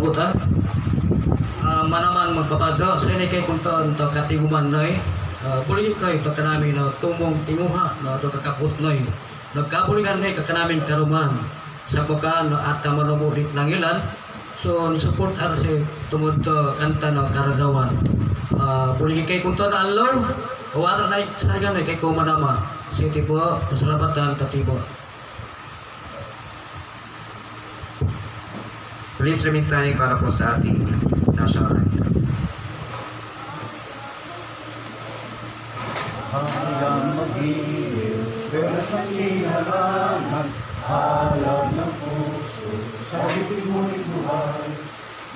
Buta. Manaman magbabaza sa ini kay kuntan ta katiguman nay. Buli kay ta kanami na tumong tinguha na to kakabot nay. Nagkabuligan nay kakanamin karuman sa bukan at manubo dit langilan. So ni support ara si tungod to kanta ng karazawan. Buli kay kuntan na allo. O ara nay sarigan nay kay kumanama. Sige po, pasalamatan tatibo. Please remain standing para po sa ating national anthem. Hanggang magiliw, pero sa sinalangan, halab ng puso, sa ibig mo'y buhay.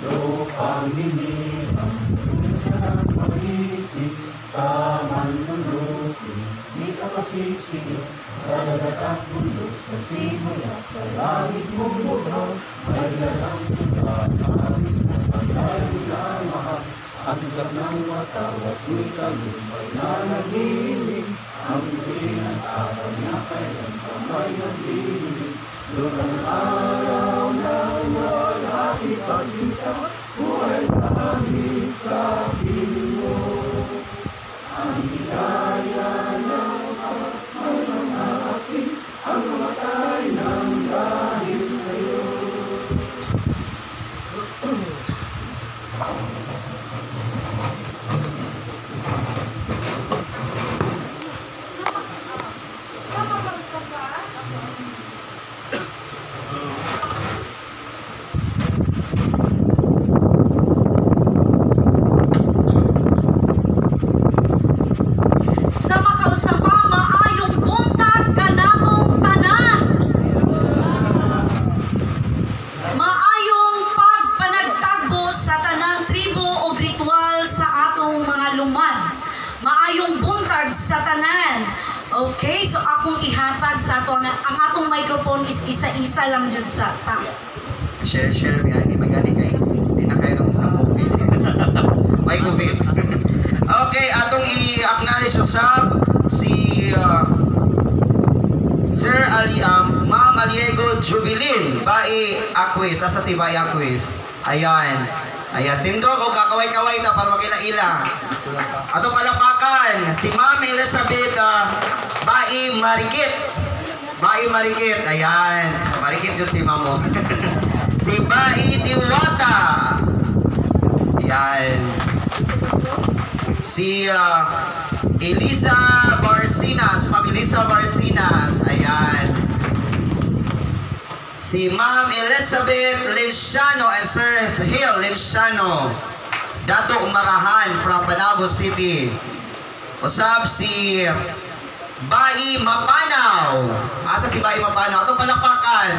Lupang hinirang, ngunit ng pag-ibig, sa manlulupi, di ka kasisiyo, sa dagat at bundok, sa simula, sa langit mong bughaw, may lalang tuta, awit sa pagkalimahal. Ang isap ng mata, wako'y tagumpay na nagiling, ang gabi ng araw na kailan pa may naglilig. Doon ang araw ng walhati pasinta, buhay langit sa piling mo. Ang hidaya ng may mga api, ang mamatay ng dahil sa'yo. Sa makausapa, maayong buntag kanatong tanan. Maayong pagpanagtagbo sa tanang tribo o ritual sa atong mga lumad. Maayong buntag sa tanan. Okay, so akong ihatag sa ato ang atong microphone is isa-isa lang jud sa ta. Share, share, may ani, may gani kay di na kayo nung sa COVID. May COVID. Okay, atong i-acknowledge usab si Sir Ali, Ma'am Aliego Jubilin, Bai Aquis. Asa si Bai Aquis? Ayan. Ayan, tindog o kakaway-kaway na para makila-ila. Atong palakpakan, si Ma'am Elizabeth Bai Marikit. Bai Marikit, ayan. Marikit yun si Ma'am mo. Si Bai Diwata. Ayan. Si Elisa Barcinas, Ma'am Elisa Barcinas, ayan. Si Ma'am Elizabeth Lenciano and Sir Hill Lenciano, Dato Marahan from Panabo City. Usab si Bai Mapanaw. Asa si Bai Mapanaw? Ito palakpakan.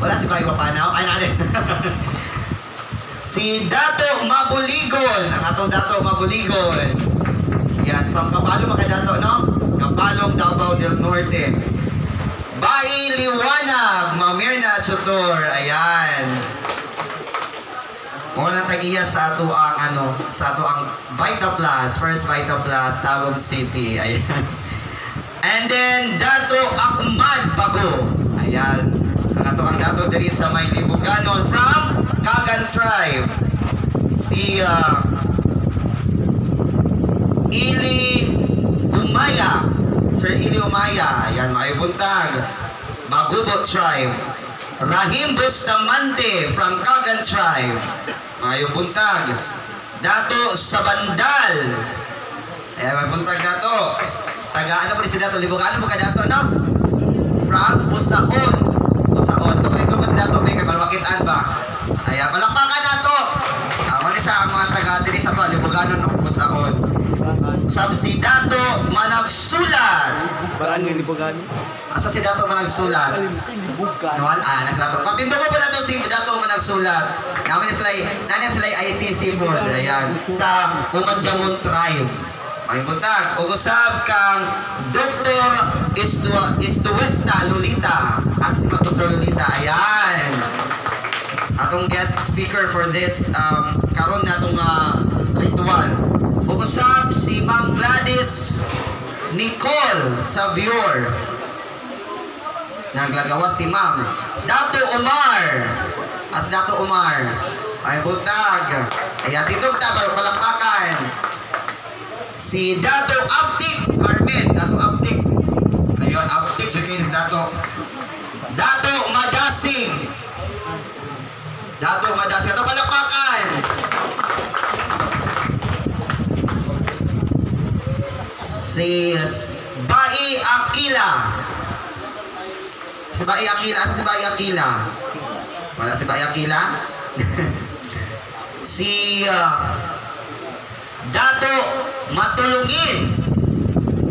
Wala si Bai Mapanaw? Ay, naalala. Si Dato Mabuligon. Ang atong Dato Mabuligon. Yan, from Kapalo mga Dato, no? Kapalong Davao del Norte. Bai Liwanag, Ma'am Mirna Chutor. Ayan. Mga nang tag-iya sa ato ang ano, sa ato ang Vita Plus, First Vita Plus, Tagum City. Ayan. And then Dato Ahmad Bago. Ayan. Ang ato ang Dato diri sa may Libuganon from Kagan Tribe. Si Ili Umaya. Sir Ili Umaya. Ayan, maayo buntag. Magubo Tribe. Rahim Bustamante from Kagan Tribe. Maayong buntag. Dato Sabandal. Ayan, may buntag Dato. Taga ano pa si Dato? Libugan mo ka Dato, no? From Busaon. Busaon. Ito ko si Dato, may kay para makitaan ba? Ayan, palakpakan nato. Wala siya ang mga taga diri sa to, Libuganon o Busaon. Sab si Dato Managsulat. Barangay Libuganon. Asa si Dato Managsulat? Wala, nasa Dato. Patindo ko pala to si Dato Managsulat. Naman sila, nana sila ICC board. Ayan, sa Umadjamon Tribe. May buntag. Ug usab kang Dr. Istuesta Lolita. Asa si Dr. Lolita? Ayan. Atong guest speaker for this karon natong ritual. Ug usab si Ma'am Gladys Nicole Savior. Naglagawa si Ma'am Dato Omar. As Dato Omar. Ay, buntag. Ayan, tindog ta, palakpakan. Si Dato Aptik Carmen. Dato Aptik. Ayun, Aptik siya kayo si Dato. Dato Madasing. Dato Madasing. Ito, palakpakan. Si Bai Akila. Si Bai Akila. Asa si Bai Akila? Wala si Bai Akila? Si Dato Matulungin.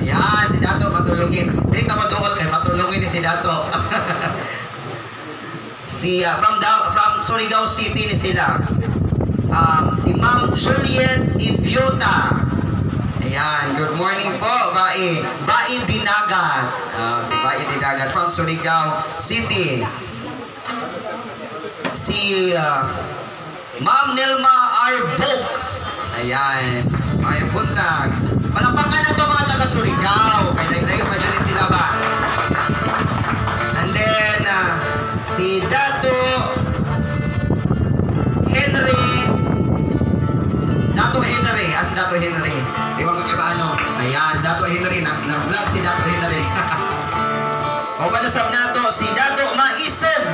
Ayan, si Dato Matulungin. Hindi ka maduol kay Matulungin ni si Dato. Si from Surigao City ni sila. Si Ma'am Juliet Iviota. Ayan, good morning po, Bai. Bai Dinagat. Si Bai Dinagat from Surigao City. Si Ma'am Nelma Arbok. Ayan, may buntag. Palakpakan na ito mga taga Surigao. Kay layo pa dyan sila ba? And then, si Dato Henry. Dato Henry. Si Dato Henry. Iwan ko kay paano. Ayan, si Dato Henry. Nag-vlog si Dato Henry. O manasab na to, si Dato Maisog.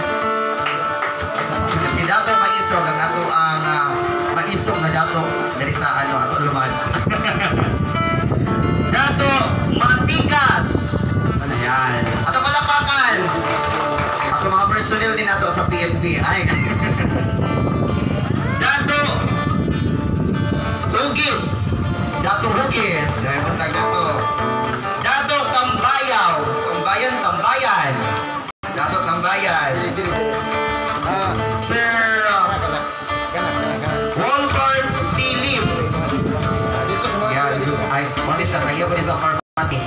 Si Dato Maisog, ang ato ang maisog nga dato diri sa ano ato lumad. Dato Matikas. Ayan. Ato palakpakan. Ato mga personnel din ato sa PNP. Ay. Dato Hugis. Dato Hugis. Ay, buntag dato. Dato Tambayaw. Tambayan, Tambayan. Dato Tambayan. Sir Walter T. Lim. Yan. Ay, wala siya. Tayo ko sa pharmacy.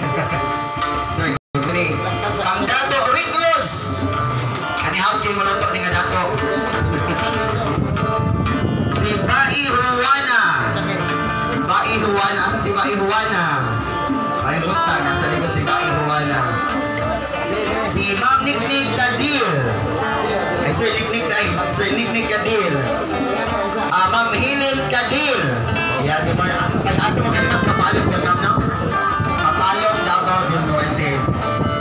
Sir, good morning. Ang Dato Rick Lods. Kanihaw kayo maluto ni nga Dato. Si Bai Juana. Bai Juana. Asa si Bai Juana? Ay, punta. Nasa likod si Bai Juana. Si Ma'am Niknik Kadil. Ay, Sir Niknik. Ay, Sir Niknik Kadil. Ma'am Helen Kadil. Yan, di ba? Pag-asa mo kayo ng Kapalong, di ba, no? Kapalong, Davao del Norte.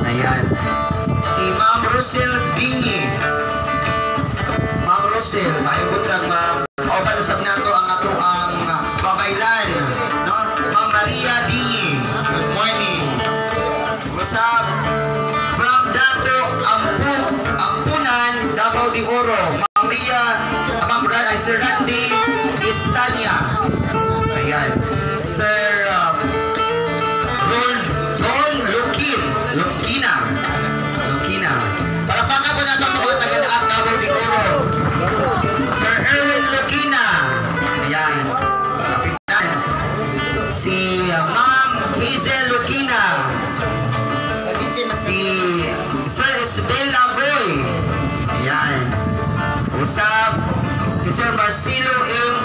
Ayan. Si Ma'am Rosel Dingi. Ma'am Rosel, maayong buntag, ma'am. O, panusap na ito ang ato ang babaylan. No? Ma'am Maria Dingi. Good morning. Usap from Dato Ampunan, Davao de Oro. Ma'am Maria, Ma'am ay Sir Randy Istania. Ayan. Sir Don Lukin. Lukina. Lukina. Palakpakan po nato ang mga taga-Laak, Davao de Oro. Sir Erwin Lukina. Ayan. Kapitan. Si Ma'am Hazel Lukina. Si Sir Isabel Lagoy. Ayan. Usap si Sir Marcelo M.